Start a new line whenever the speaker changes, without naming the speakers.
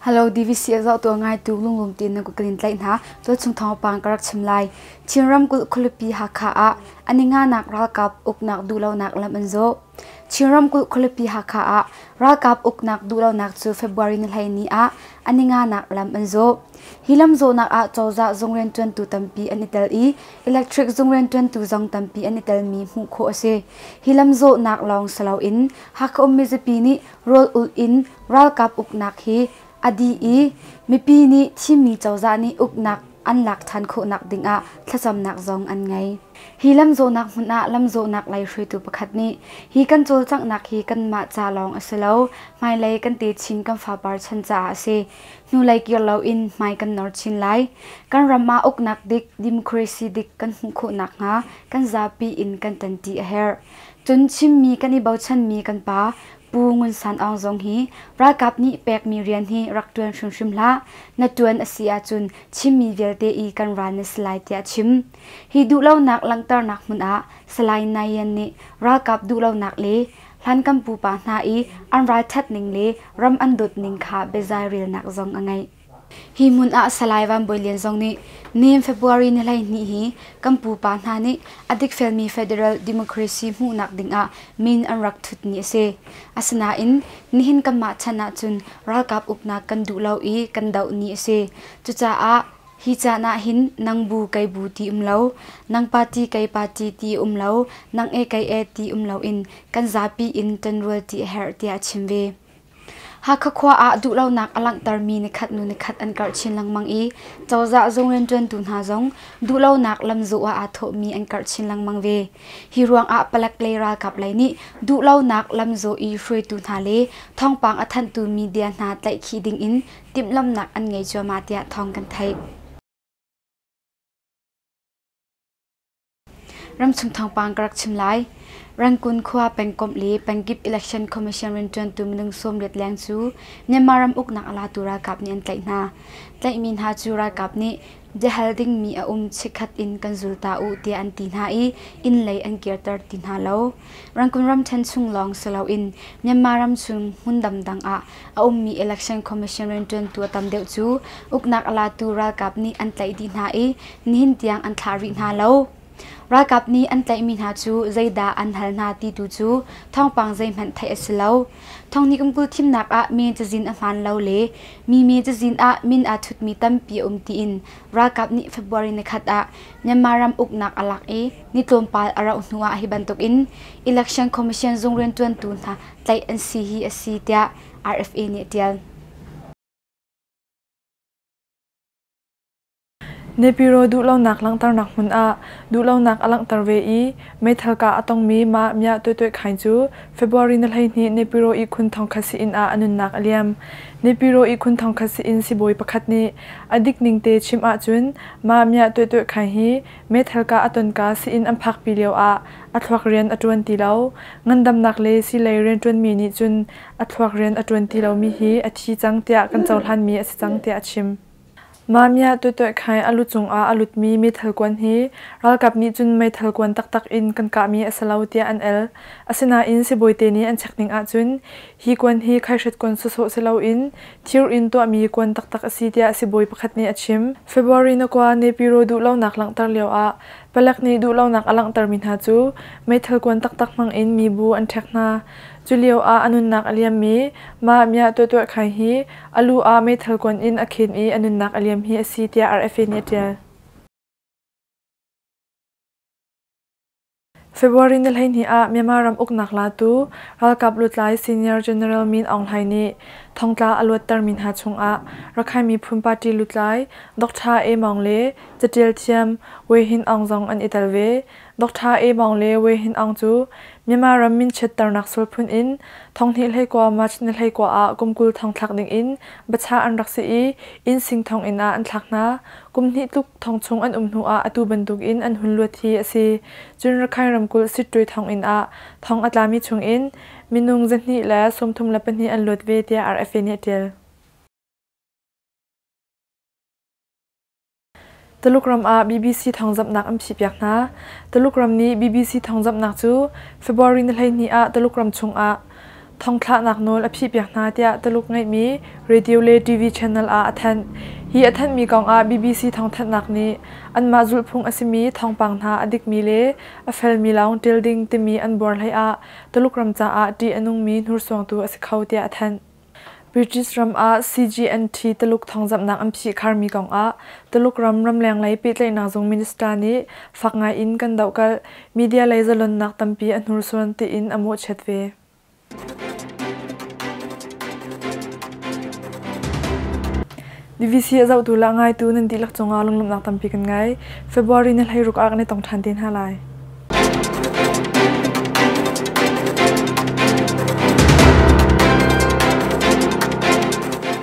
Hello DVC a zohtu ngaitu lunglum tein na kan in tlaih hna. Tualchung thawngpang ka rak chim lai. Chin ramkulh khualipi Hakha ah a ninganak ralkap uknak duhlonak lam an zawh. Chin ramkulh khualipi Hakha ah ralkap uknak duhlonak cu February ni 12 ah a ninganak lam an zawh. Hi lam zawhnak ah cozah zung rianṭuantu tampi an i tel i electric zung rianṭuantu zong tampi an i telmi hmuh khawh a si. Hi lam zawhnak lawng si loin Hakha um mizapi nih rawl ulh in ralkap uknak hi a dih i mipi nih thimmi cozah nih uknak an lak ṭhan khawhnak dingah thlacamnak zong an ngei. Hi lamzawhnak hmun ah lamzawhnak lei hruaitu pakhat nih hi kan cawlcanghnak hi kanmah ca lawng a si lo, hmailei kan techin kan fapar chan caah a si. Hnulei kir loin hmai kan nor chin lai. Kan ram ah uknak dik, democracy dik kan hmuh khawh nakhnga kan zapi in kan ṭanṭi a herh. Cun chimmi kan i bochanmi kan pa Pu Ngun San Aung zong hi ralkap nih pekmi rian hi rak ṭuan hrimhrim hlah. Na ṭuan a si ahcun Chinmi vialte i kan ral na si lai tiah a chim. Hi duhlonak langhternak hmun ah Salai Nayan nih ralkap duhlonak le hlan kan pupa hna i an ralṭhat ning le ram an dawt ning kha biazai relnak zong a ngeih. Hi hmun ah Salai Van Bawi Lian zong nih nihin February ni 12 hi kan pupa hna nih a dikfelmi federal democracy hmuhnak dingah min an rak thut ni a si. Asinain nihin kanmah chan ahcun ralkap uknak kan duh lo i kan doh ni a si. Cucaah hi caan ah hin nang bu kei bu ti um lo, nang party kei party ti um lo, nang e kei e ti um loin kan zapi in ṭanrual ti a herh tiah a chim ve. Hakha khua ah duhlonak a langhtermi nikhat hnu nikhat an karh chin lengmang i cozah zung rianṭuantu hna zong duhlonak lamzawh ah aa thawhmi an karh chin lengmang ve. Hi ruangah palek lei ralkap lei nih duhlonak lamzawh i hruaitu hna le thawngpang a thanhtu media hna tlaihkhih dingin timhlamhnak an ngei cuahmah tiah thawng kan theih. Ramchung thawngpang ka rak chim lai. Rangoon khua pengkomh le pengkip Election Commission rianṭuantu minung 80 leng cu Myanmar ram uknak a latu ralkap nih an tlaih hna. Tlaihmi hna cu ralkap nih biahal dingmi a um chikkhat in kan zul ta u tiah an ti hna i inn lei an kirter ti hna lo. Rangoon ramṭhen chung lawng si loin Myanmar ram chung hmun dangdang ah a ummi Election Commission rianṭuantu a tam deuh cu uknak a latu ralkap nih an tlaih dih hna i nihin tiang an thlah rih hna lo. Ralkap nih an tlaihmi hna cu zeidah an hal hna ti tu cu thawngpang zeihmanh theih a si lo. Thonghnih kum 20 thimnak ah mi cazin a hmaan lo le mi mi cazin ah min aa thutmi tampi a um tiin ralkap nih February nikhat ah Myanmar ram uknak a lak i ni tlawmpal a rauh hnu ah hi bantukin Election Commission zung rianṭuantu hna tlaih an si hi a si tiah RFA nih a ṭial.
Nepiro duhlonak langhternak hmun ah duhlonak a langhter ve i meithal kah a tongmi mah Mya Tuai Tuai Khaing cu February ni 12 Nepiro ihkhun thongkhat sii-inn ah a nunnak a liam. Nepiro ihkhun thongkhat sii-inn sibawi pakhat nih a dik ning te chim ahcun mah Mya Tuai Tuai Khaing hi meithal kah a tonka sii-inn an phakpi lio ah a thluak rian a ṭuan ti lo. Ngandamnak le siilei rianṭuanmi nih cun a thluak rian a ṭuan ti lomi hi a thi cang tiah kan cohlanmi a si cang tiah a chim. Mamiah tuahtuah khai a lu cungah a lutmi meithal kuan hi ralkap nih cun meithal kuan taktak in kan kahmi a si lo tiah an el. Asinain sibawite nih an check ning ahcun hi kuan hi khaihret kuan sawsawh si loin thir in tuahmi kuan taktak a si tiah sibawi pakhat nih a chim. February na kua Nepiro duhlonak langhter lioah palek nih duhlonak a langhtermi hna cu meithal kuan taktak hmang in mibu an ṭhek hna. Cu lioah a nunnak a liammi Mah Mya Tuahtuah Khaing hi a lu ah meithal kuan in a khen i a nunnak a liam hi a si tiah RFA nih a ṭial. February ni 12 ah Myanmar ram uknak latu ralkap lutlai Senior General Min Aung Hlaing nih thongtla a luattermi hna chungah Rakhine miphun party lutlai Dr. A Maung le catial thiam Wei Hin Aung zong an i tel ve. Dr. A Maung le Wei Hin Aung cu Myanmar ram minchiatternak sualphun in thonghnih 19 March ni 19 ah kum 20 thong thlak dingin biachah an rak si i inn sing thonginn ah an thlak hna. Kum hnih tluk thong chung an um hnu ah atu bantukin an hun luat hi a si. Cun Rakhine ramkulh Sittwe thonginn ah thong a tlami chungin minung 232 an luat ve tiah RFA nih a ṭial. Tuluk ram ah BBC thawngzamhnak an phihpiak hna. Tuluk ram nih BBC thawngzamhnak cu February ni 12 ah Tuluk ram chungah thongthlahnak nawl a phihpiak hna tiah Tuluk ngeihmi radio le TV channel ah a thanh. Hi a thanhmi kong ah BBC thawngthanhnak nih anmah zulhphung a simi thawngpang hna a dikmi le a felmi lawng ṭial ding timi an buar hlei ah Tuluk ram caah ṭih a nungmi hnursuangtu a si kho tiah a thanh. British ram ah CGNT Tuluk thawngzamhnak an phihkharmi kong ah Tuluk ram ramleng lei pehtlaihnak zung minister nih fak ngai in kan dohkalh, media lei zalonnak tampi a hnursuan tiin a mawhchiat ve. DVC a zohtu le a ngaitu nan dihlak cungah lunglawmhnak tampi kan ngei. February ni 16 ah kan i tong ṭhan te hna lai.